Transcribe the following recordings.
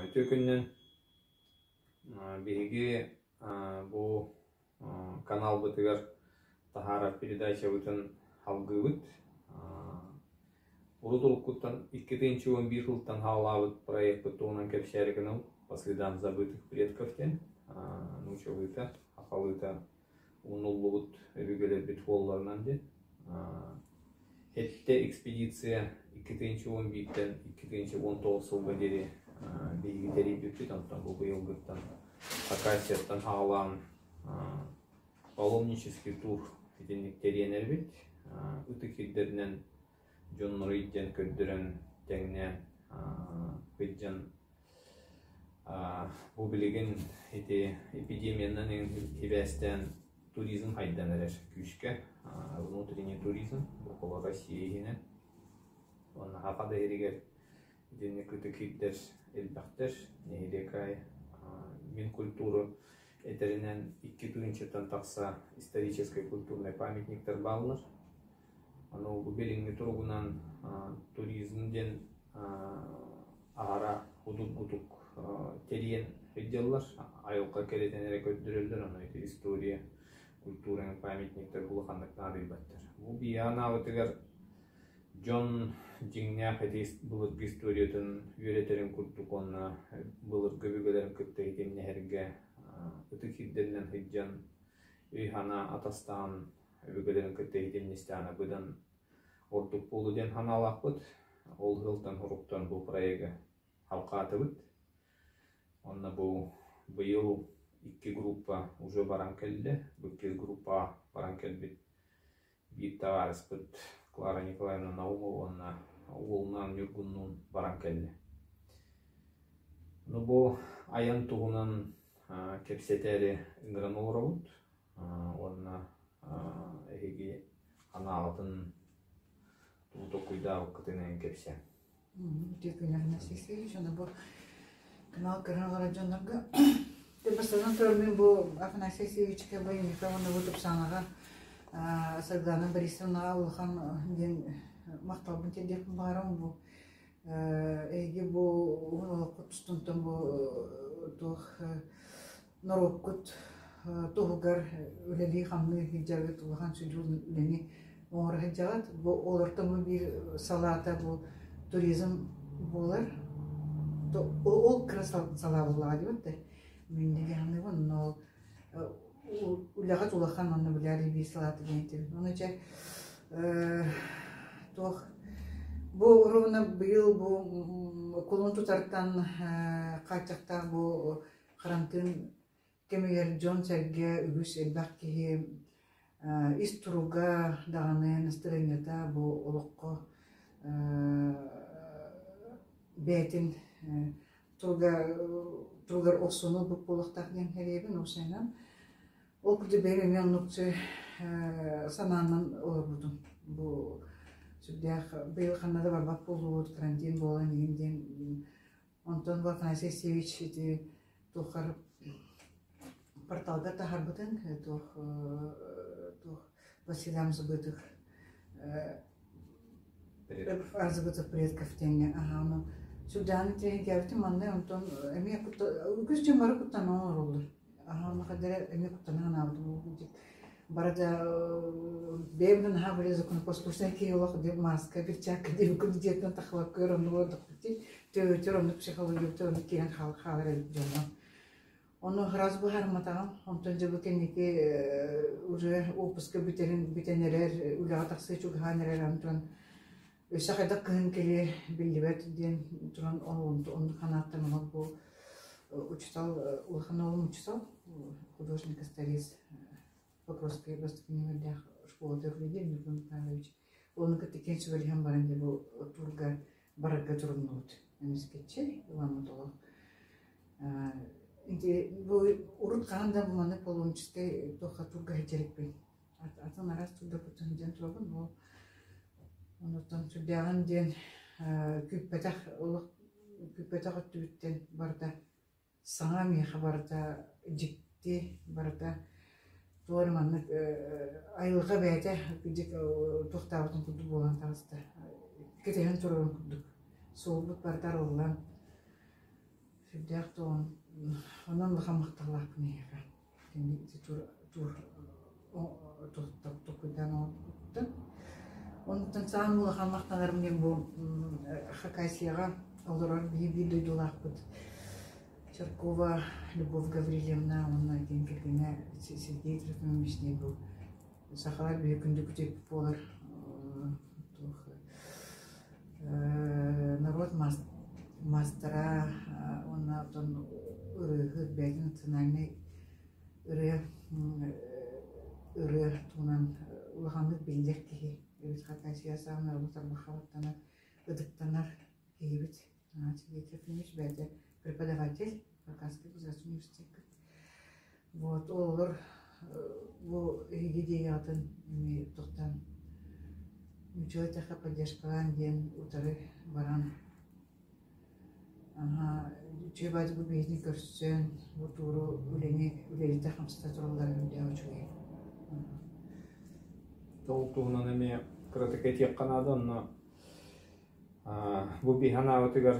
Үтүө күнүнэн. Биһиги бу каналбытыгар таһаарар передачабытын салгыыбыт. Урут уруккуттан 2011 сылтан саҕалаабыт проекпыт туһунан кэпсээри гынабыт. По следам забытых предков диэн нууччалыыта, сахалыыта умнуллубут өбүгэлэрбит суолларынан диэн. Сэттэ экспедиция 2011-тэн 2019 сылга диэри биһиги тэрийбиппит, онтон бу быйылгыттан Хакасияттан саҕалаан паломнический тур итинник тэрийэн эрэбит. Ытык сирдэринэн дьоннору илдьэн көрдөрөн, тэҥнээн сылдьан Бу билигин ити эпидемиянан сибээстээн туризм хайдан эрэр күүскэ. Внутренний туризм около России иһинэн. Уонна Саха да иһигэр итинник ытык сирдэр элбэхтэр. Нэһилиэк аайы Минкультура этэринэн 2 тыһыынчаттан тахса историческай культурнай памятниктар бааллар. Аны бу билиҥҥи туругунан туризм диэн аһара удургутук тэрийэн сылдьаллар, айылҕа кэрэтин эрэ көрдөрөллөр, ону ити история, культура памятниктар улаханнык наадыйбаттар. Бу биһиги анаабытыгар дьон дьиҥнээх ити былыргы историятын үөрэтэрин курдук уонна былыргы өбүгэлэрин кытта ситимнэһэргэ ытык сирдэринэн сылдьан өй-санаа атастаан өбүгэлэрин кытта ситимнэстэҕинэ быдан ордук буолуо диэн санаалаахпыт. Ол сылтан уруктан бу проегы халҕаатыбыт. Уонна бу быйыл икки группа уже баран кэллэ. Бу иккис группаҕа баран кэлбит биир табаарыспыт Клара Николаевна Наумова уонна уолунаан Ньургуннуун баран кэллэ. Ну бу айан туһунан кэпсэтээри ыҥыран олоробут. Уонна эһиги анаалатын тугу толкуйдаабыккытын эн кэпсээҥ. Үтүө күн Афанасий Алексеевич, ону бу канал көрөн олорор дьоннорго бастатан туран мин бу Афанасий Алексеевичка бу Ника уонна бу Тупсаанаҕа Саргылана Борисовнаҕа улахан диэн махталбын тиэрдиэхпин баҕарабын бу эһиги бу уһун олоххут устунтан бу туох норуоккут туһугар үлэлии-хамныы сылдьаргыт улахан сүдү үлэни оҥоро сылдьаҕыт. Бу олортон бу биир салаата бу туризм буолар. Ол кыра салаа буоллаҕа диэбит да. Мин диэхнибин, но үлэҕит улахан онно билээри биир салаата диэн этибин. Ону чэ туох бу ровно быйыл бу кулун тутартан хааччахтаах бу Харантыын кэмигэр дьон-сэргэ үгүс элбэх киһи ис туруга даҕаны настырыанньата бу олоххо бэйэтин туруга туругар охсууну ылбыт буолуохтаах диэн сэрэйэбин уопсайынан. Ол курдук бэйэм эмиэ оннук санаанан олорбутум. Бу сүрдээх быйыл ханна да барбат буоллубут, карантин буолан иһин диэн Онтон бу Афанасий Алексеевич ити туоххар порталга таһаарбытын туох туох Василиам Забытых Забытых предков диэҥҥэ аһаа ону сүрдээҕин интэриэһиргээбитим манна онтон эмиэ үгүс дьон бары куттанан олороллор аһаа онно хайдах эрэ эмиэ куттана санаабытым Бары да бэйэм да наһаа били законопослушный киһи олох маска, перчатка диэбиккин дьиэттэн тахсыбакка оннук олордохпут төбөтүгэр оннук психологията оннук киирэн хаалар эбит дьоҥҥо. Ону сразу быһаарымматаҕым. Онтон дьэ бу кэнники уже отпуска бүтэрин бүтэн эрэр, үлэҕэ тахсыы чугаһаан эрэр онтон өссө хайдах кыһын кэлиэ биллибэт диэн туран оннук санааттан олох бу учуутал улахан уолум учуутал художник-историст Покровскай бастакы нүөмэрдээх школата үлэлиир Ньургун Михайлович. Ону кытта киэн сүбэлэһэн баран дьэ бу туурга барарга туруннубут. Эмискэччи ыламмыт олох. Бу урут хаһан да маннык паломническай туохха туурга сылдьар Атын араас туурга кытта сылдьан турабын. Ол онуттан сүрдээҕин диэн күүппэтэх олох күүппэтэх өттүбүттэн барыта Саҥа миэхэ барыта дьикти, барыта туох эрэ маннык айылҕа бэйэтэ туохтаабытын курдук буолан таҕыста. Кэтэһэн турарын курдук. Суолбут барыта арыллан. Сүрдээх туон онон улахан махталлаахпын эһиэхэ. Тур толкуйдаан оҥорбуттан. Онтон саамай улахан махтанарым диэн бу Хакасияҕа олорор биһи биир дойдулаахпыт Чаркова Любовь Гаврильевна уонна киин кэргэнэ Сергей Трофимович диэн бу сахалар биһи күндү күтүөппүт буолар туох норуот маастара уонна оттон ырыаһыт бэйэтин национальнай ырыа ырыа туһунан улаханнык биллэр киһи эбит Хакасия саамай олус тарбаххабыттанар ытыктанар киһибит Сергей Трофимович бэйэтэ преподаватель Хакасский государственный университекка. Вот олор бу эһиги идеяҕытын эмиэ тохтоон ничего этиэххэ поддержкалаан диэн утары баран үчүгэй баҕайытык бу биһигини көрсөн бу тууру үлэни үлэлэтэ хамсата тураллара үрдээх үчүгэй. Ол туһунан эмиэ кыратык этиэххэ наада онно Бу биһи анаабытыгар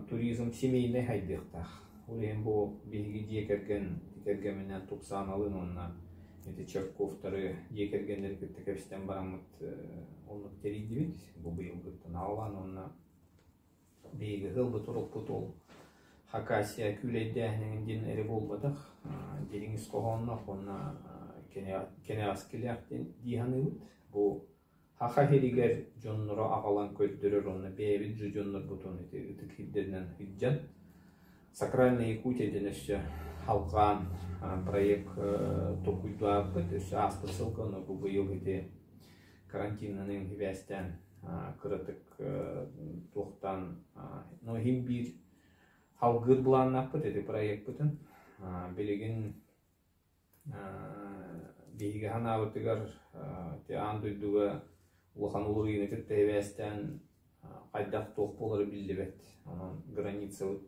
туризм семейнэй хайдыахтаах. Ол иһин бу биһиги дьиэ кэргэн кэргэминэн тупсааналыын уонна ити Чарковтары дьиэ кэргэннэри кытта кэпсэтэн бараммыт оннук тэрийдибит. Бу быйылгыттан аҕалаан уонна биһиги ыалбыт уруккут ол Хакасия күүлэйдээһинин диэн эрэ буолбатах, дириҥ ис хоһоонноох уонна кэнэҕэскилээх дии саныыбыт. Бу Саха сиригэр дьоннору аҕалан көрдөрөр уонна бэйэбит же дьоннорбутун ити ытык сирдэринэн сылдьан Сакральная Якутия диэн өссө халҕаан проект толкуйдаабыт өссө ааспыт сылга ону бу быйыл ити карантинынан сибээстээн кыратык туохтаан но иһин биир халгыыр былааннаахпыт ити проекпытын билигин Биһиги санаабытыгар ити аан дойдуга улахан уларыйыыны кытта сибээстээн хайдах-туох буолара биллибэт. Онон границабыт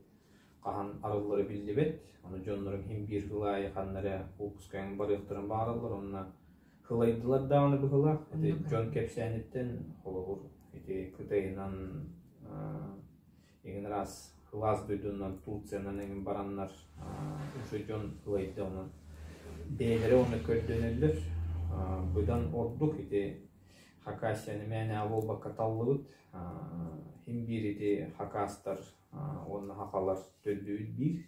хаһан арыллара биллибэт. Ону дьоннорум иһин биир сыл аайы ханна эрэ уоппускайын барыахтарын баҕараллар уонна сылайдылар даҕаны быһыылаах. Ити дьон кэпсээниттэн холобур ити Кытайынан Эҥин араас кылаас дойдунан Турциянан эҥин бараннар уже дьон ылайда онон бэйэлэрэ уонна көрдөнөллөр. Быдан ордук ити Хакасияны мээнэ буолбакка таллыбыт. Хим биир ити хакастар уонна хахалар төрдүбүт биир.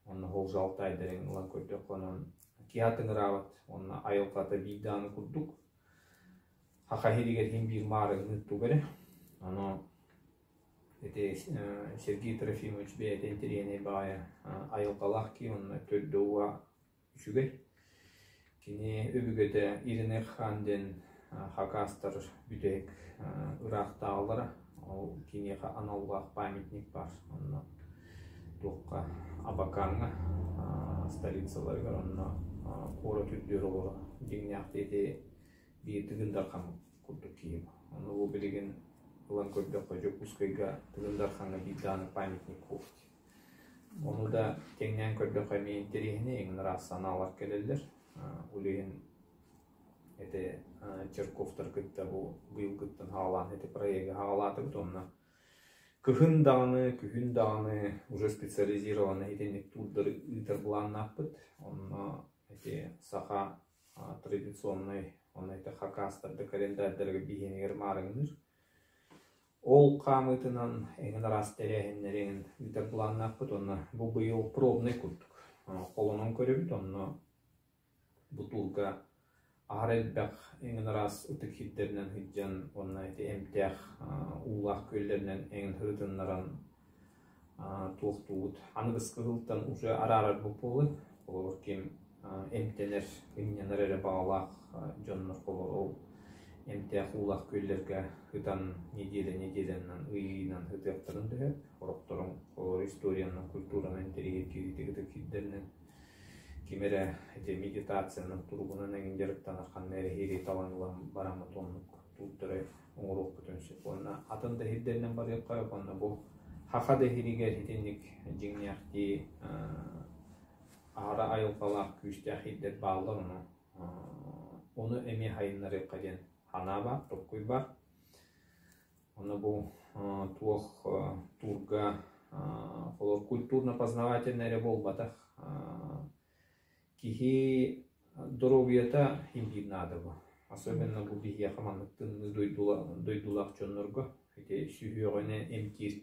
Онно Холжа Алтайдарын ылан көрдөххө онон киһи атыҥыраабат уонна айылҕата биир даҕаны курдук. Хаха иһигэр иһин биир маарыҥныыр тугу эрэ. Ону Ити Сергей Трофимович бэйэтэ интэриэһинэй баҕайы айылҕалаах киһи уонна төрдө-ууһа үчүгэй. Кини өбүгэтэ Ирина Хан диэн хакастар бүтэһик ыраахтааҕылара. Ол киниэхэ аналлаах памятник баар. Онно туохха Абакаҥҥа столицаларыгар онно куорат үрдүгэр олоро. Дьиҥнээхтии ити биир Тыгын Дархан курдук киһи. Ону бу билигин ылан көрдөххө Дьокуускайга Тыгын Дархаҥҥа биир даҕаны памятник суох. Ону да тэҥнээн көрдөххө эмиэ интэриэһинэй эҥин араас санаалар кэлэллэр. Ол иһин ити Черковтар кытта бу быйылгыттан саҕалаан ити проегы саҕалаатыбыт уонна кыһын даҕаны, күһүн даҕаны уже специализированный итинник туурдары ыытар былааннаахпыт. Онно ити саха традиционнай уонна ити хакастарга календардарга биһиэнигэр маарыҥныыр. Ол хаамыытынан эҥин араас тэрээһиннэрин ыытар былааннаахпыт уонна бу быйыл пробнай курдук холонон көрөбүт онно бу туурга аһара элбэх эҥин араас ытык сирдэринэн сылдьан уонна ити эмтээх уулаах күөллэринэн эҥин сырытыннаран туохтуубут аныгыскы сылтан уже араарарбыт буолуо холобур ким эмтэнэр ынньанар эрэ баҕалаах дьоннор холобур ол эмтээх уулаах күөллэргэ ытан неделя неделянан ый ыйынан ытыахтарын төһө сорохторун холобур историянан культуранан интэриэһиргиир ытык сирдэринэн ким эрэ ити медитациянан туругунан эҥин дьарыктанар ханна эрэ иһири талан ылан бараммыт оннук туурдары оҥоруохпутун сөп уонна атын да сирдэринэн барыахха уонна бу Саха да иһиригэр итинник дьиҥнээхтии аһара айылҕалаах күүстээх сирдэр бааллар ону ону эмиэ сайыннарыахха диэн санаа баар, толкуй баар. Ону бу туох туурга холобур Холобур, культурно-познавательнай эрэ буолбатах. Киһи доруобуйата иһин биир наада бу. Особенно бу биһиэхэ маннык тымныы дойдулаах дьоннорго ити сүһүөҕүнэн эмтиир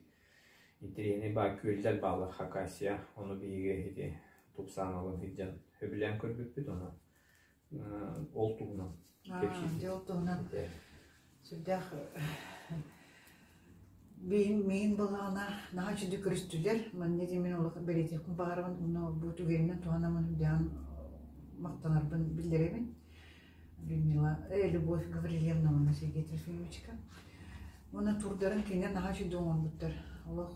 интэриэһинэй баар күөллэр бааллар Хакасия. Ону биһиги ити тупсаан ылан сылдьан сөбүлээн көрбүппүт ону ол туһунан Дьэ ол туһунан сүрдээх миин буоллаҕына наһаа үчүгэй көрүстүлэр. Манна дии мин олох бэлиэтиэхпин баҕарабын уонна бу түгэнинэн туһанаммын үрдээн махтанарбын биллэрэбин. Людмила, Любовь Гаврильевна уонна Сергей Трофимовичка. Уонна турдарын кинилэр наһаа үчүгэй оҥорбуттар. Олох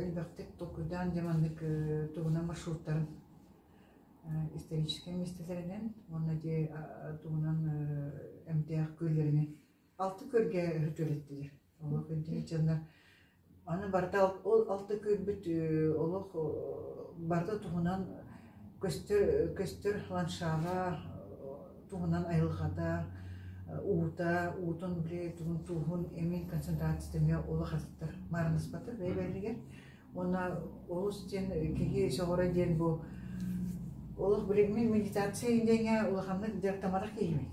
элбэхтик толкуйдаан дьэ маннык туһунан маршруттарын историческай миэстэлэринэн уонна дьэ туһунан эмтээх күөллэринэн алты көргэ үтүөлэттилэр. Олох өйдүүр дьоннор аны барыта ол алты көрбүт олох барыта туһунан көстөр көстөр ландшафа туһунан айылҕата уута уутун били тугун тууһун эмин концентрацията эмиэ олох атыттар маарыннаспатар бэйэ-бэйэлэригэр. Уонна олус диэн киһи сөҕөрө диэн бу олох билигин медитация диэҥҥэ улаханнык дьарыктамматах киһибин.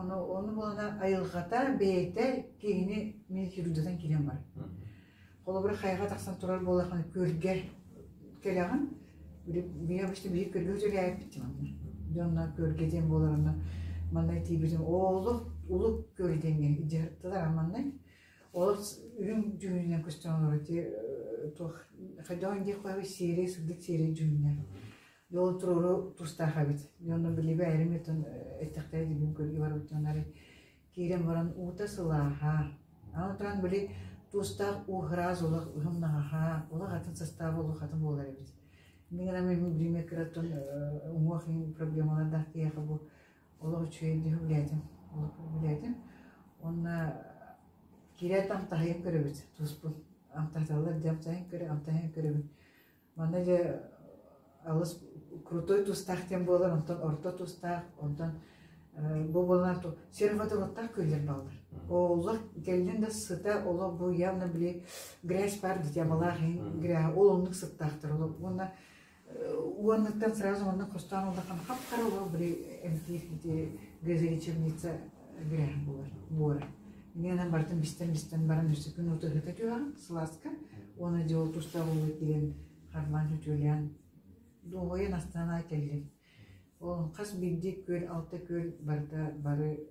Ону ону буолана айылҕата бэйэтэ киһини медитируйдатан киирэн барар. Холобура хайаҕа тахсан турар буоллаххына күөлгэ кэлэҕин биһи обычно биһи күөлгэ үлэлээбиппит манна. Дьонно күөлгэ диэн буолар онно манна тиийбитим олох улук күөл диэҥҥэ дьарыктылар манна. Олох үрүҥ дьүһүнүнэн көстөн олорор ити туох хайдах диэх баҕайы сиэрэй сырдык сиэрэй дьүһүннээх. Дьэ ол туруору тустаах эбит. Дьэ онно билиби айарым өттүн эттэхтэрэ дибин көргө барбыттан арай киирэн баран уута сылааһа. Аны туран били туустаах уу ыраас олох ыһымнаҕаһа, олох атын састааба олох атын буолар эбит. Мин гынан мин билиме кыраттан уҥуох проблемалардаах киһиэхэ бу олох үчүгэй дии үлээтим олох үлээтим уонна киирээт амтаһыйан көрөбүт туспун амтаһыталлар дьэ амтаһыйан көрө амтаһыйан көрөбүн манна дьэ алыс крутой тустаах диэн буолар онтон орто тустаах онтон бу буолан сероводородтаах күөллэр бааллар олох кэллин да сыта олох бу явно били грязь бар дитябалаах грязь ол оннук сыттаахтар олох уонна Уоннуттан сразу онно хостоон улахан хап-хара уол били эмтиир ити газолечебница гряһ буолар буора. Иннинэн барытын бистэн-бистэн баран өссө күн утуһута түһэҕин сылааска уонна дьэ ол тустаах ууга киирэн харбаан үтүөлээн дуоһуйан астана кэллим. Ол хас биирдии күөл алта күөл барыта бары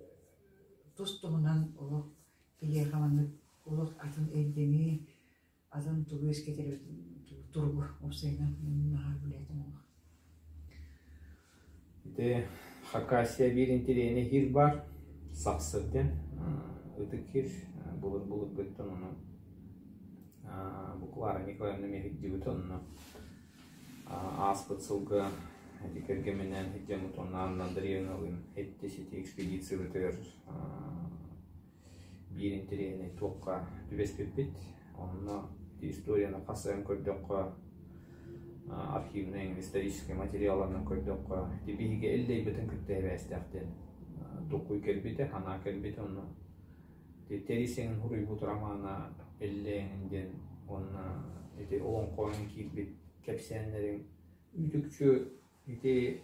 тус-туһунан олох киһиэхэ маннык олох атын эйгэни атын тугу үөскэтэр туругу уопсайынан наһаа билээтим олох. Ити Хакасия биир интэриэһинэй хир бар, Сахсыр диэн ытык хир былыр-былыргыттан ону бу Клара Николаевна миһирдибит онно ааспыт сылга ити кэргэминээн сылдьаммыт уонна Анна Андреевналыын Эттис ити экспедициябытыгар биир интэриэһинэй туохха түбэспиппит. Онно ити историяны хасыһан көрдөххө, архивнай историческай материалларынан көрдөххө, ити биһиги Эллэйбитин кытта эбээстээх диэн толкуй кэлбитэ, санаа кэлбитэ. Онно ити Тэрис эҥин суруйбут романа Эллэй эҥин диэн уонна ити олоҥхо эҥин киирбит кэпсээннэриҥ үүт-үкчү ити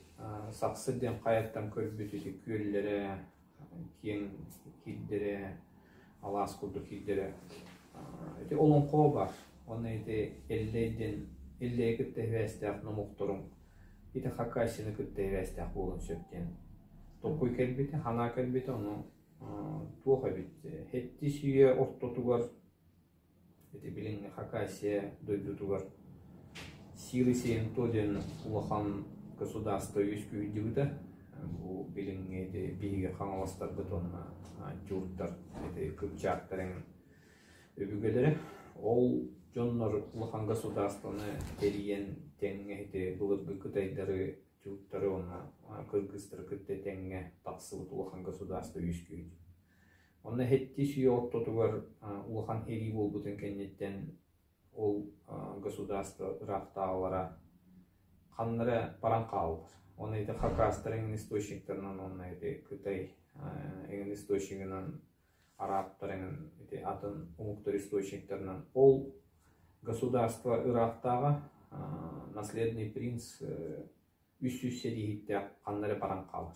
Сахсыр диэн хайаттан көрбүт ити күөллэрэ киэҥ киирдэрэ, алаас курдук киирдэрэ. Ити олоҥхо бар. Уонна ити Эллэй диэн Эллэйи кытта сибээстээх номохторуҥ ити Хакасияны кытта сибээстээх буолуон сөп диэн толкуй кэлбитэ, санаа кэлбитэ. Ону туох эбит сэттис үйэ ортотугар Ити билиҥҥи Хакасия дойдутугар Сиры Сиэнто диэн улахан государство үөскүүрдүбүтэ. Бу билиҥҥи ити биһиги хаҥаластарбыт уонна тюрктар ити кыпчаактар эҥин өбүгэлэрэ. Ол дьоннор улахан государствоны тэрийэн тэҥҥэ ити былыргы кытайдары, тюрктары уонна кыргызтары кытта тэҥҥэ тахсыбыт улахан государство үөскүүр. Онно сэттис үйэ ортотугар улахан сэрии буолбутун кэнниттэн ол государство ыраахтааҕылара ханна эрэ баран хааллар. Уонна ити хакастар эҥин источниктарынан уонна ити Кытай эҥин источнигынан, арабтар эҥин ити атын омуктар источниктарынан ол Государство ыраахтааҕа наследный принц 300 сэрииһиттээх ханна эрэ баран хаалар.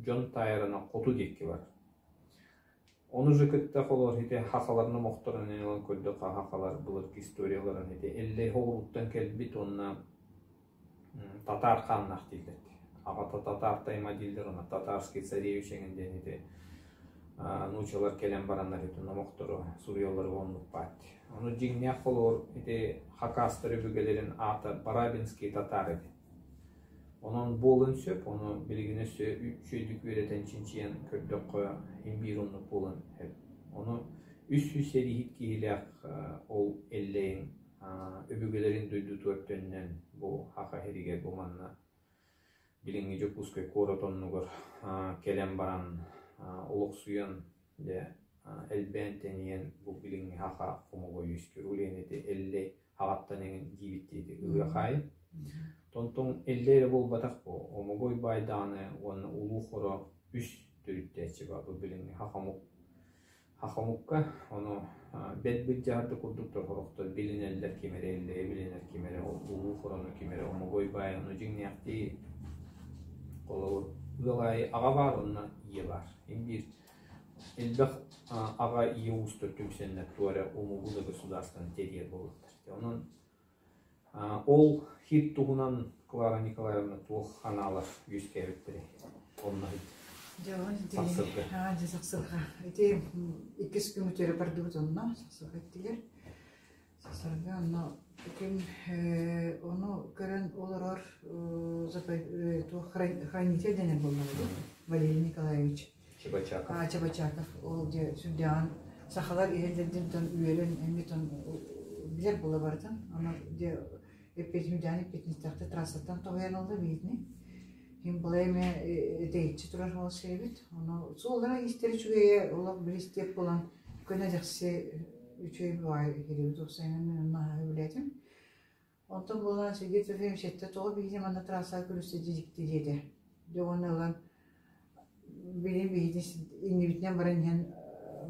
Дьон таайарынан хоту диэки барар. Ону же кытта холоор ити хахалар номохторун ылан көрдөххө хахалар былыргы историяларын ити Эллэй хоҕуруттан кэлбит уонна татаар хааннаах дииллэр. Аҕата татаар тайма дииллэр уонна татарский царевич эҥин диэн ити нуучалар кэлэн бараннар ити номохтору суруйаллары оннук баат. Ону дьиҥнээх холоор ити хакастар өбүгэлэрин аата Барабинский татаар эбит. Онон буолуон сөп, ону билигин өссө үчүгэйдик үөрэтэн чинчийэн көрдөххө син биир оннук буолуон сөп. Ону 300 сэрииһит киһилээх ол Эллэйин өбүгэлэрин дойдутугар төннөн бу Саха сиригэр бу манна билиҥҥи Дьокуускай куорат оннугар кэлэн баран олохсуйан дьэ элбээн тэнийэн бу билиҥҥи саха омуга үөскүүр. Ол иһин ити Эллэй аҕаттан эҥин диибит диэти ыһыахаайы. Тонтон Эллэй эрэ буолбатах бу Омогой баайдаҕаны уонна Улуу Хоро үс төрүттээччи баар бу билиҥҥи саха омук Хахомукка ону бэт быдьаһар да курдуктар сорохтор билинэллэр ким эрэ Эллэйи билинэр ким эрэ Улуу Хорону ким эрэ Омогой баай ону дьиҥнээхтии холобур ыал аайы аҕа баар уонна ийэ баар ин биир элбэх аҕа ийэ уустар түмсэннэр туох эрэ омугу да государствоны тэрийэр буоллахтар онон ол хит туһунан Клара Николаевна туох анаалар үөскээбиттэрий онно Сахсырга. Дьэ, сахсырга. Ити иккис күн үтүөрэ бардыбыт онно, сахсырга иттилэр. Сахсырга онно ким ону көрөн олорор туох хранитель дэнэр буоллаҕа Валерий Николаевич. Чебачаков. Чебачаков ол дьэ сүрдээҕин сахалар иһэллэрдин үөрэн эмиэ билэр буола барытын. Аны дьэ эппиэтинэйдээн эппиэтинэстээхтик трассаттан тоһуйан ылла биһигини. Ким балай эмэ тэйиччи турар ол сиэбит. Ону суоллара истэр үчүгэйэ олох билистиэк буолан көнө дэхси үчүгэй баҕайы киирибит уопсайынан мин онно аһа үлээтим. Онтон буолан Сергей Трофимович эттэ тоҕо биһиги манна трассаҕа көрүстэ дьикти диэтэ. Дьэ уонна ылан били биһиги иннибитинэн баран иһэн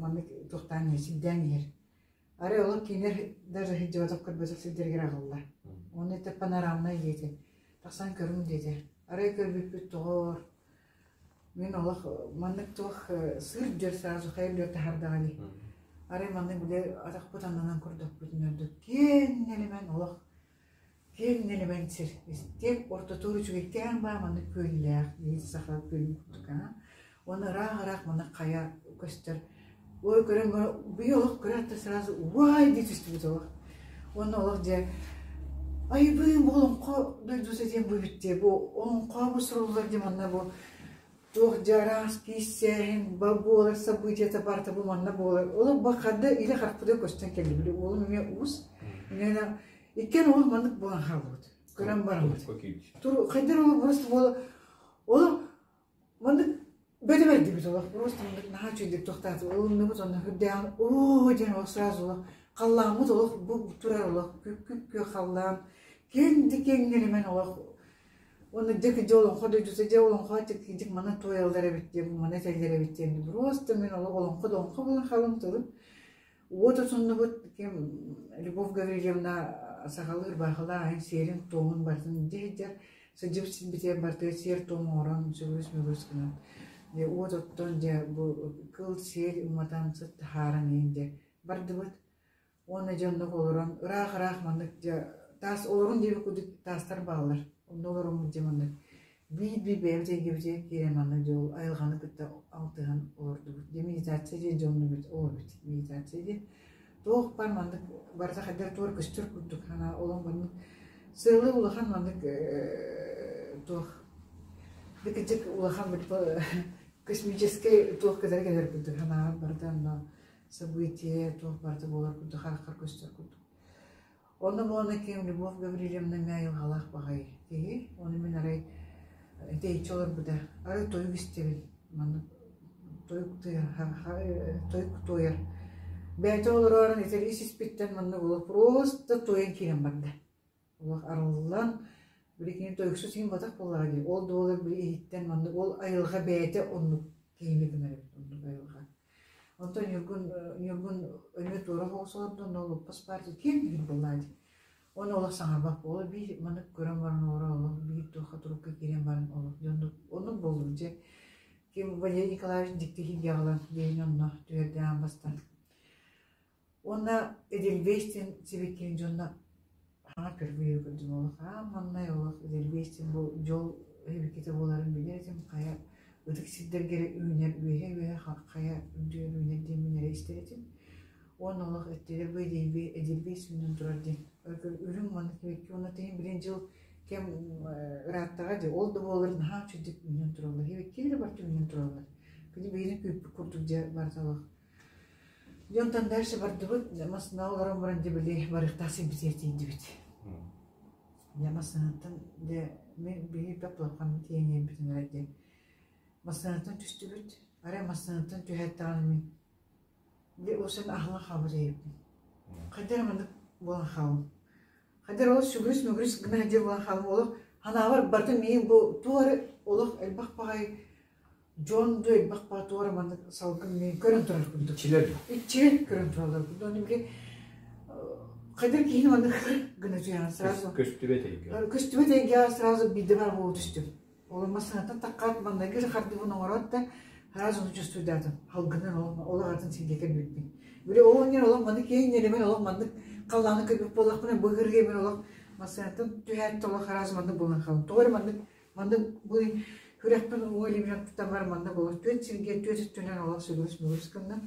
маннык туохтаан иһэр, сирдээн иһэр. Арай олох кинилэр даже сылдьыбатах көрбөтөх сирдэригэр аҕалла. Уонна это панорамнай диэтэ. Тахсан көрүҥ диэтэ. Арай көрбүппүт тоҕоор мин олох маннык туох сыыр дьөр сразу хайа дьөр таһаардаҕа дии. Арай маннык били атахпыт аннынан көрдөхпүтүнэ ордук киэҥ нэлэмэн олох киэҥ нэлэмэн сир. Истиэп ортотугар үчүгэйкээн баа маннык күөллээх, биир саха күөлүн курдук аа. Уонна ыраах-ыраах маннык хайа көстөр. Ой көрөн быйыл олох көрөөт да сразу уай дии түстүбүт олох. Уонна олох дьэ айбыын бу олоҥхо дойдута диэн бу эбит дии. Бу олоҥхо бу суруллар дии манна бу туох дьэ араас кииссээһин ба буолар событиета барыта бу манна буолар. Олох бу ханна илэ харахпытыгар көстөн кэлли. Били уолум эмиэ уус. Инньэ иккиэн олох маннык буолан хаалбыт. Көрөн бараммыт. Хайдах олох просто буола олох маннык бөдөбөрдүбүт олох просто маннык наһаа үчүгэйдик тохтоотубут ылынныбыт онно үрдээҕин оо диэн олох сразу олох халлааммыт олох бу турар олох күп-күп халлаан киэҥ да киэҥ нэлэмэн олох уонна дьэ дьэ олоҥхо дойдута дьэ олоҥхо дьик маны туойаллар эбит диэн маны этэллэр эбит диэн просто мин олох олоҥхо да олоҥхо буолан хаалым тылым Уот отуннубут ким Любовь Гаврильевна сахалыы ырбаахылаах сиэрин-туомун барытын илдьэ сылдьар. Сылдьыбыт сирбитигэр барытыгар сиэр-туом оҥорон сүгүрүс-мүгүрүс гынан дьэ уот оттон дьэ бу кыл сиэл уматан сыт таһааран иһин дьэ бардыбыт. Уонна дьэ оннук олорон ыраах-ыраах маннык дьэ таас олорун диэбит курдук таастар бааллар. Онно олороммут дьэ маннык биир-биир бэйэбит эйгэбитигэр киирэн манна дьол айылҕаны кытта алтыһан олордубут. Дьэ медитация диэн дьоннубут ол эбит медитация диэн. Туох баар маннык барыта хайдах туор көстөр курдук санаа олон маннык сыалы улахан маннык туох дыкыдьык улахан космическай туох кытары кэлэр курдук санааҕар барыта онно событие туох барыта буолар курдук хараххар көстөр курдук. Онно буолан ким Любовь Гаврильевна эмиэ айылҕалаах баҕайы киһи. Ону мин арай тэйиччи олорбута. Арай тойук истэбин. Маннык тойук тойук туойар. Бэйэтэ олороорун этэр ис испиттэн маннык олох просто туойан киирэн барда. Олох арыллан, били кини тойуксу син батах буоллаҕа дии. Ол дуолар били иһиттэн маннык ол айылҕа бэйэтэ оннук киһини гынар эбит оннук айылҕа. Онтон Ньургун Ньургун эмиэ туора соҕус олордо, онно олоппос баар дии, киэҥ иһит буоллаа дии. Уонна олох саҥарбат буола биир маннык көрөн баран олоро олох биир туохха турукка киирэн баран олох дьэ оннук оннук буоллум дьэ. Ким Валерий Николаевич дьикти иһиргэ аҕалан биэни онно түһэрдэ аан бастаан. Уонна Эдельвейс диэн сибиккин дьонно хаҥа көрбү көрдүм олох аан маҥнай олох Эдельвейс диэн бу дьол эбиккитэ буоларын билэр этим хайа ытык сирдэргэ эрэ үүнэр үөһэ-үөһэ хайа үрдүгэр үүнэр диэммин эрэ истэр этим. Уонна олох эттилэр бу Эдельвейс үүнэн турар диэн. Үрүҥ маннык сибэкки уонна тиһин билин дьыл кэм ырааттаҕа дии ол да буоллар наһаа үчүгдүк үүнэн тураллар. Сибэккилэр барыта үүнэн тураллар. Кини биһигини күүппүт курдук дьэ барыта олох Дьонтон дальше бардыбыт, массыына олорон баран дьэ били барыахтаах сирбитигэр тиийдибит. Дьэ массыынаттан дьэ мин биһиги платформа тиийэн иһэрбитин эрэ дьэ массыынаттан түстүбүт. Арай массыынаттан түһээт даҕаны мин дьэ уосан аһылан хаалбыт эбиппин. Хайдах эрэ маннык буолан хааллым. Хайдах эрэ ол сүгүрүс-мүгүрүс гына сылдьар буолан хааллым. Олох санаабар барытын миигин бу туох эрэ олох элбэх баҕайы Дьон дуу элбэх баатуора маннык салгын миин көрөн турар курдук. Иччилэр Иччилэр көрөн тураллар курдук. Ону били хайдах киһини маннык гына түһэҕин сразу. Көстүбэт эйгэ. Көстүбэт эйгэҕэ сразу биирдэ баар буола түстүм. Ол массыынаттан таххаат маннайгы хардыбын оҥороот да сразу ону чувствуйдаатым. Халгынан олох атын сиргэ кэлбиппин. Били ол иннин олох маннык киһи иннин олох маннык халлааны көрбүт буоллахпына бу ыһырга мин олох массыынаттан түһээт олох сразу маннык буолан хаалым. Тоҕо эрэ маннык Маннык бу күрэхпин уҥа илиибинэн тутан баран маннык олох түөрт сиргэ түөрт өттүнэн олох сүгүрүс-мүгүрүс гынным.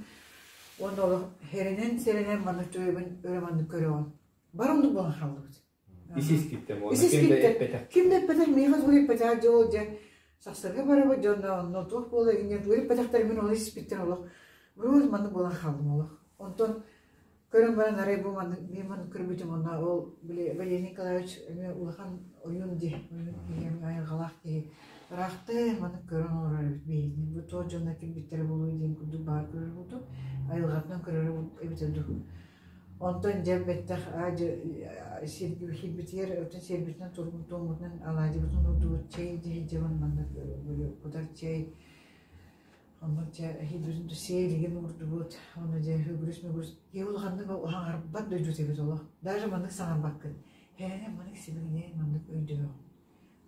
Уонна олох сэрэнэн-сэрэнэн маннык төбөбүн өрө маннык көрөҕүн. Бары оннук буолан хааллыбыт. Ис искиттэн уонна ким да эппэтэх. Ким да эппэтэх, миэхэ тугу эппэтэх дьэ ол дьэ сахсарга барабыт дьонно онно туох буола инньэ тугу эппэтэхтэр мин ол испиттэн олох бу маннык буолан хааллым олох. Онтон Көрөн баран арай бу маннык мин маннык көрбүтүм уонна ол били Валерий Николаевич эмиэ улахан ойуун дии, ойуун киһи эмиэ айылҕалаах киһи. Ыраахтыы маннык көрөн олорор эбит биһигини. Бу туох дьонно кэлбиттэрэ буолуой диэн курдук баар көрөр курдук, айылҕатынан көрөр эбитэ дуу. Онтон дьэ бэттэх аа сирбитигэр оттон сиэрбитинэн туоммутунан алаадьыбытын уурдубут чэй дии дьабын маннык кутар чэй Оннук дьэ эһиилбитин сиэлигин уурдубут, уонна дьэ үгүрүс-мүгүрүс киһи улаханнык саҥарбат дойдута эбит олох. Даже маннык саҥарбаккын. Һээнэ маннык сибигинэйэн маннык өйдөһөҕүн.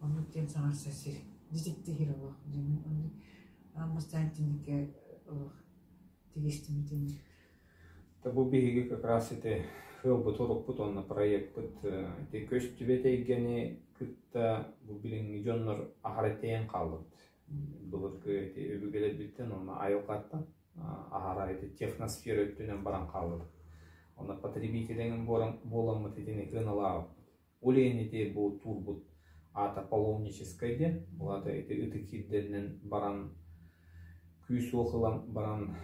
Оннук диэн саҥарса сир. Дьикти сир олох. Дьэ мин оннук аан бастаан итинниккэ олох тигистим итинник. Бу биһиги как раз ити ыалбыт урукпут уонна проекпыт ити көстүбэт эйгэни кытта бу билиҥҥи дьоннор аһара тэйэн хааллыбыт. Былыргы ити өбүгэлэрбиттэн уонна айылҕаттан аһара ити техносфера өттүнэн баран хааллыбыт. Онно потребителиҥ буоламмыт итини сыаналаабыппыт. Ол иһин ити бу туурбут аата паломническай диэн, ол аата ити ытык сирдэринэн баран күүс-уох ылан баран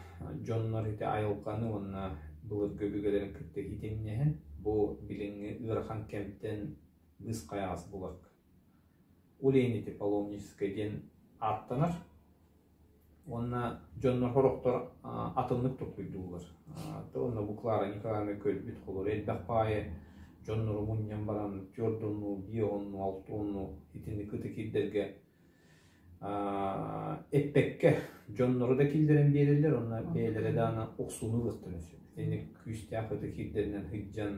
дьоннор ити айылҕаны уонна былыргы өбүгэлэрин кытта ситимнэһэн бу билиҥҥи ыарахан кэмтэн быыс-хайаҕас буларга Улейнити паломническай диэн ааттанар уонна дьоннор сорохтор атыннык толкуйдууллар. Уонна бу Клара Николаевна көрбүт холор элбэх баайы дьоннору мунньан баран түөрт онну, биир онну, алта онну итинник ытык ирдэргэ эппэккэ дьоннору да киллэрэн биэрэллэр уонна бэйэлэрэ даҕаны охсууну ылыахтарын сөп. Итинник күүстээх ытык ирдэринэн сылдьан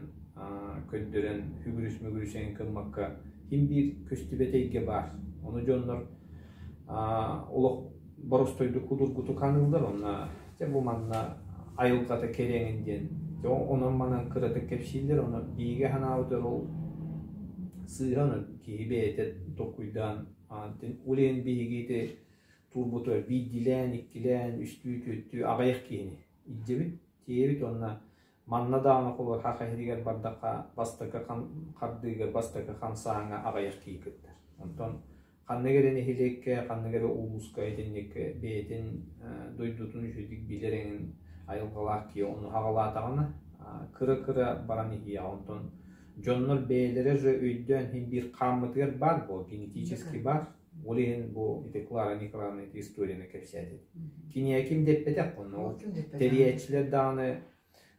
көрдөрөн үгүрүс-мүгүрүс эҥин гыммакка ким биир көстүбэт эйгэ баар. Ону дьоннор олох боростуойдук судургутук аныыллар уонна дьэ бу манна айылҕата кэриэҥин диэн дьэ онон-манан кыратык кэпсииллэр ону биһиги санаабытыгар ол сыыһа ону киһи бэйэтэ толкуйдаан Улен биһиги ити туурбутугар биирдиилээн, иккилээн, үстүү, түөртүү аҕыйах киһини илдьэбит, тиэйэбит уонна манна даҕаны холобур Хаха иһигэр бардахха бастакы хардыыга, бастакы хамсааһыҥҥа аҕыйах киһи кыттар. Онтон ханнык эрэ нэһилиэккэ, ханнык эрэ улууска итинник бэйэтин дойдутун үчүгэйдик билэр эҥин айылҕалаах киһи ону аҕалаатаҕына кыра-кыра баран иһиэҕэ. Онтон дьоннор бэйэлэрэ же өйдөөн иһин биир хааммытыгар баар буол, генетически баар. Ол иһин бу ити Клара Николаевна ити историяны кэпсээтэ. Киниэхэ ким да эппэтэх онно ол тэрийээччилэр даҕаны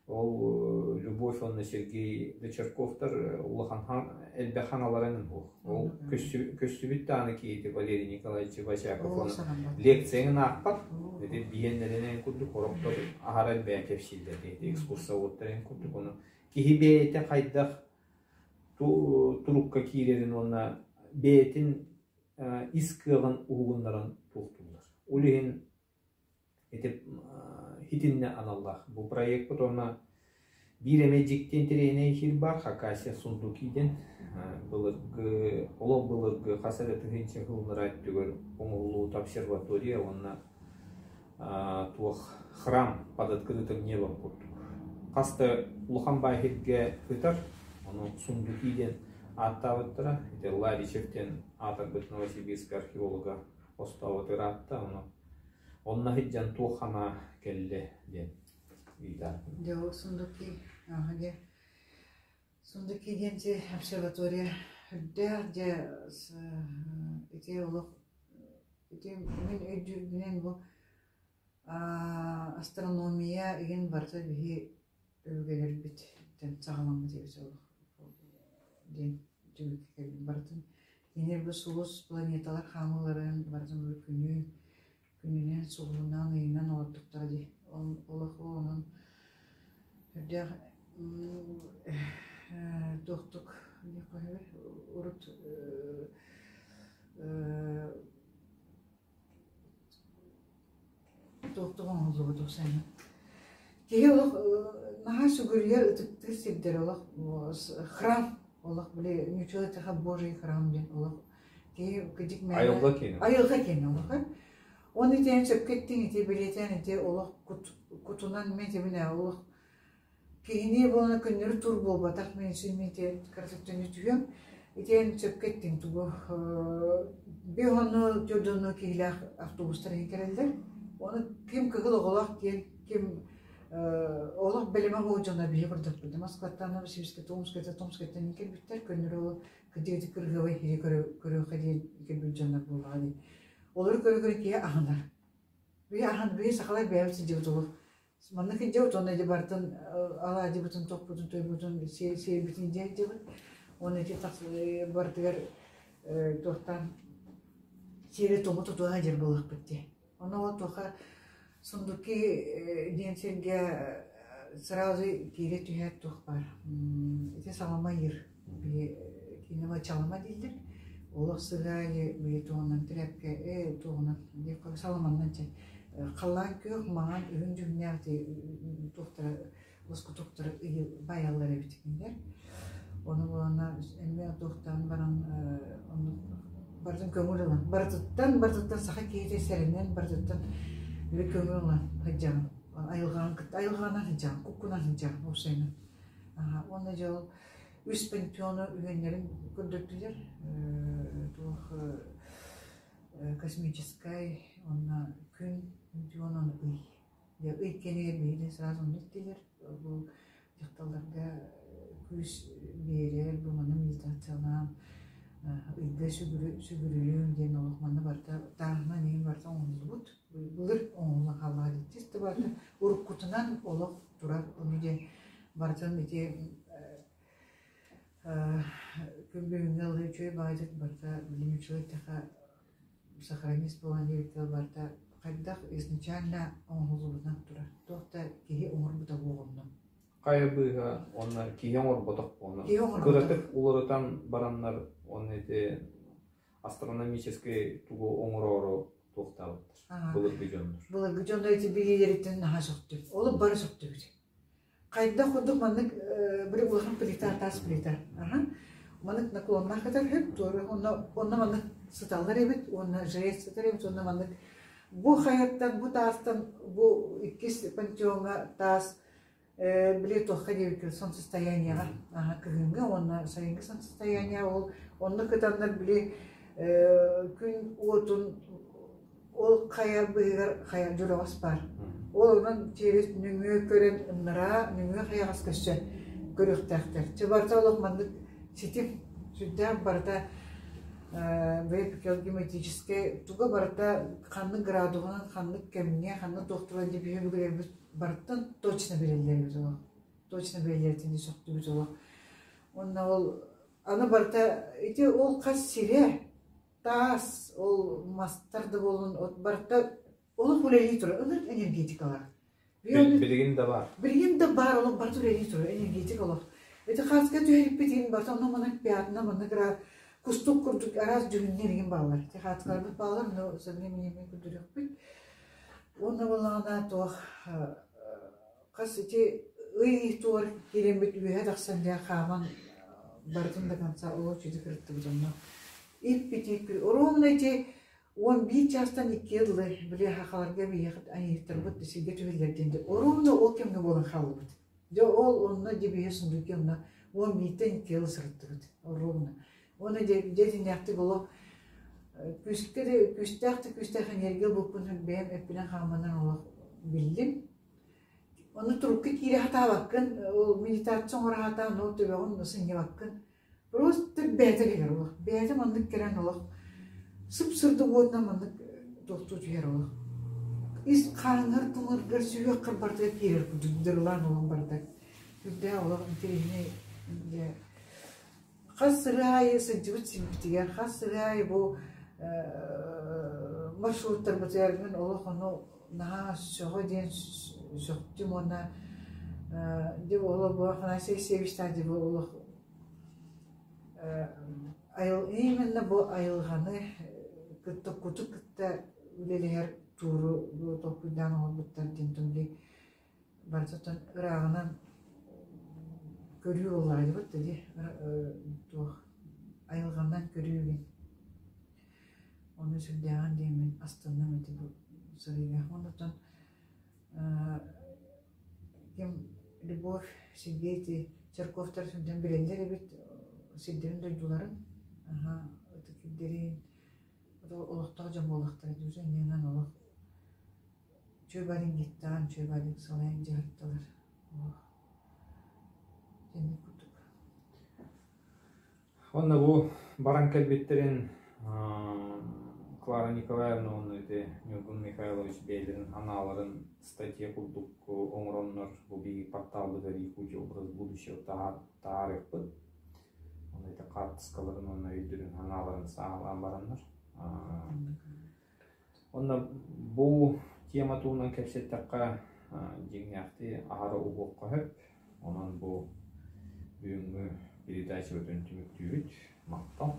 Ол Любовь уонна Сергей Дочерковтар улахан элбэх хаҥаларын ол көстүбүт даҕаны киһити Валерий Николаевич Босяков лекцияны аахпат ити биһиэннэринэн курдук ороктор аһара элбээн кэпсииллэр ити экскурсоводтарын курдук ону киһи бэйэтэ хайдах турукка киирэрин уонна бэйэтин ис кыаҕын уһугуннаран туохтууллар. Ол иһин ити итиннэ аналлаах. Бу проекпыт уонна биир эмэ дьикти интэриэһинэй эфир баар Хакасия сундуки диэн былыргы олох былыргы хас эрэ тыһыынча сыллара өттүгэр оҥоһуллубут обсерватория уонна туох храм под открытым небом курдук. Хас да улахан баай сиргэ сытар, ону сундуки диэн ааттаабыттара. Ити Ларичев диэн аатырбыт Новосибирск археолога хостообут ыраатта, ону онно сылдьан туох ханаа кэллэ диэн ыйытаатым. Дьэ ол сундуки, аха дьэ сундуки диэн обсерватория үрдээх дьэ ити олох ити мин өйдүүрбүнэн бу астрономия игин барыта биһи өбүгэлэрбититтэн саҕаламмыт эбит олох диэн түмүккэ кэллим барытын кинилэр бу сулус планеталар хаамыыларын барытын бу күнү күнүнэн сулуһунан ыйынан олордуктара дии олох онон үрдээх туохтук урут туохтук оҥоһуллубут уксайынан киһи олох наһаа сүгүрүйэр ытыктыыр сирдэрэ олох храм олох били ньучула божий храм диэн олох киһи кыдьык мээнэ Айылҕа киэнэ. Айылҕа киэнэ олох Оны итиэн сөпкө эттиҥ ити бэлиэтээн ити олох кутунан мин этибин ээ олох киһини буолан көннөрү тур буолбатах мин мин ити кырасыптыны түһүөм итиэн сөпкө эттиҥ тугу биону төрдону киһилээх автобустар иһин кэлэллэр ону ким кыһыл оҕолоох диэн ким олох бэлэмэ оҕо дьоно биһи курдукпут Москваттан Новосибирскай Томскайтан Томскайтан кэлбиттэр көннөрү ол кыдьыгы кыргыабай киһи көрүөххэ диэн кэлбит дьоннор буоллаҕа дии олору көрө-көрө киһи аһынар биһи аһын биһи сахалар бэйэбит сылдьыбыт олох Манна кырдьабыт уонна дьэ барытын алаадьыбытын, тохпутун, тойбутун сиэрбитин дьэ илдьэбит. Уонна ити барытыгар туохтаан сиэри-туому тутуһа сылдьар буолуохпут дии. Ону ол туохха сундуки диэн сиргэ сразу киирэ түһээт туох баар ити салама ыйыр киинэҕэ чалама дииллэр. Олох сыһыаайы били туоһунан тряпка ээ туоһунан саламаннан чэ халлаан күөх маҥан үһүн дьүһүннээх туохтара лоскутуктара баайаллар эбит кинилэр. Ону буолана эмиэ туохтаан баран оннук барытын көҥүл ылан барытыттан барытыттан саха киһитэ сэрэнэн барытыттан били көҥүл ылан сылдьаҕын айылҕаҕын кытта айылҕанан сылдьаҕын куккунан сылдьаҕын уопсайынан уонна дьэ ол үс пантеону үһүөннэрин көрдөрдүлэр туох космическай уонна күн пантеон уонна ый дьэ ый кэннигэр биһиги сразу онно иттилэр бу дьахталларга күүс биэрэр бу манна медитациялаан ыйга сүгүрүйүҥ диэн олох манна барыта тааһынан иһин барыта оҥоһуллубут былыр оҥоһуллан хааллаҕа диттис да барыта уруккутунан олох турар ону диэн барытын ити күн бүгүҥҥү ылыы үчүгэй баҕайытык барыта билим үчүгэй эттэххэ сохранить буолан диэбиккэ барыта хайдах изначально оҥоһуллубутунан турар туох да киһи оҥорбута буолумна Хайа быыһа уонна киһи оҥорботох буолна. Киһи оҥорботох. Кыратык уларытан бараннар уонна ити астрономическай тугу оҥороору туохтаабыттар былыргы дьоннор. Былыргы дьоннор ити билиилэриттэн наһаа сөхтүм. Олох бары сөхтүбүт. Хайдах курдук маннык били улахан плита, таас плита. Аха. Маннык наклоннаах кытар үһү, туора онно онно маннык сыталлар эбит уонна жрец сытар эбит уонна маннык бу хайаттан, бу таастан бу иккис пантеоҥҥа таас били туохха диэбиккэ солнцестояниеҕа кыһыҥҥы уонна сайыҥҥы солнцестояние ол онно кытаннар били күн уотун ол хайа быыһыгар хайа дьураҕас баар ол онон через нөҥүө көрөн ыннараа нөҥүө хайаҕас көссө көрүөхтээхтэр чэ барыта олох маннык ситим сүрдээх барыта геометрическэй туга барыта ханнык градуһунан ханнык кэмҥэ ханнык туохтура диэбиһи барыттан точно билэллэр эбит олох. Точно бэйэлэритин сөхтүбүт олох. Уонна ол аны барыта ити ол хас сирэ таас, ол мастар да буоллун, от барыта олох үлэлии турар, ынырык энергетикалаах. Билигин да баар. Билигин да баар, олох барыта үлэлии турар, энергетика олох. Ити хааска түһэриппит иһин барыта онно маннык пятна, маннык кустук курдук араас дьүһүннэр иһин бааллар. Ити хааскаларбыт бааллар, но со временем көрдөрүөхпүт. Уонна буоллаҕына туох хас ити ый туор киирэммит үөһэ тахсан дьэ хааман барытын до конца олох үчүгэй кырыттыбыт онно. Иппит-иппит ровно ити 11 чаастан иккиэ дылы били хахаларга биһиэхэ айыһыттарбыт сиргэ түһэллэр диэн ровно ол кэмҥэ буолан хааллыбыт. Дьэ ол онно дьэ сундуки онно 11-тэн иккиэ дылы сырыттыбыт ровно. Уонна дьэ дьиҥнээхтик олох күүскэ да күүстээх да күүстээх энергия ылбыппын бэйэм эппинэн хааммынан олох биллим. Ону турукка киирэ сатаабаккын, ол медитация оҥоро сатаан ол төбөҕүн сынньабаккын. Просто бэйэтэ кэлэр олох. Бэйэтэ маннык кэлэн олох сып-сырдык уотунан маннык тохтуу түһэр олох. Ис хааҥҥар, тымыргар, сүһүөххэр барытыгар киирэр курдук дырылаан олох барыта. Сүрдээх олох интэриэһинэй дьэ хас сырыы аайы сылдьыбыт сирбитигэр, хас сырыы аайы бу маршруттарбытыгар мин олох ону наһаа сөҕө диэн сөхтүм уонна дьэ олох бу Афанасий Алексеевичтаах дьэ бу олох именно бу айылҕаны кытта куту кытта үлэлэһэр тууру толкуйдаан оҥорбуттар диэн тумли барытыттан ырааҕынан көрүү буоллаҕа дии дии туох айылҕанан көрүүгүн ону сүрдээҕин диэммин астынным ити бу сырыыга оннуттан ким Любовь Сергей ити Чирковтар сылдьан билэллэр эбит сирдэрин дойдуларын ытык сирдэрин олохтоох дьон буоллахтара дии уже иннинэн олох Чүөбэлиҥҥиттэн чүөбэлиҥ салайан дьаһаттылар олох итинник курдук. Уонна бу баран кэлбиттэрин Клара Николаевна уонна ити Ньургун Михайлович бэйэлэрин анааларын статья курдук оҥороннор бу биһиги порталбытыгар Якутия образ будущего таһаарыахпыт. Онно ити хаартыскаларын уонна өйдөрүн анааларын сааһылаан бараннар. Онно бу тема туһунан кэпсэттэххэ, дьиҥнээхтии аһара уһуохха сөп. Онон бу бүгүҥҥү передачабытын түмүктүүбүт. Махтал.